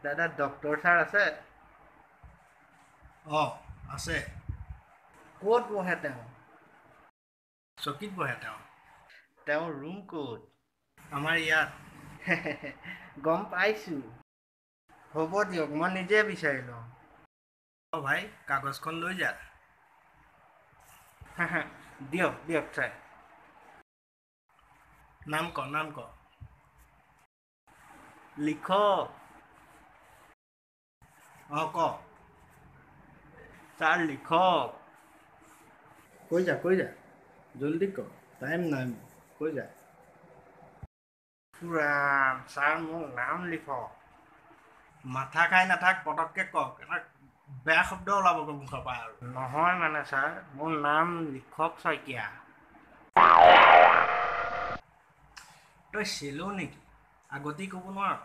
দাদা, doctor sir আছে? অঁ, আছে। ক'ত বহে তেওঁ? চকীত বহে তেওঁ। তেওঁৰ ৰুম ক'ত? আমাৰ ইয়াত। গম পাইছোঁ। হ'ব দিয়ক, মই নিজে বিচাৰি ল'ম। অঁ ভাই, কাগজখন লৈ যা। দিয়ক দিয়ক ছাৰ। নাম ক, নাম ক। লিখক। অঁ, ক। ছাৰ, লিখক। কৈ যা, কৈ যা, জল্দি ক, টাইম নাই মোৰ, কৈ যা। ৰাম, ছাৰ, মোৰ নাম লিখক। মাথা খাই নাথাক, পটককৈ কওক, এটা বেয়া শব্দ ওলাবগৈ মুখৰ পৰা আৰু। নহয় মানে ছাৰ, মোৰ নাম লিখক শইকীয়া। তই চেলো নেকি? আগতেই ক'ব নোৱাৰ?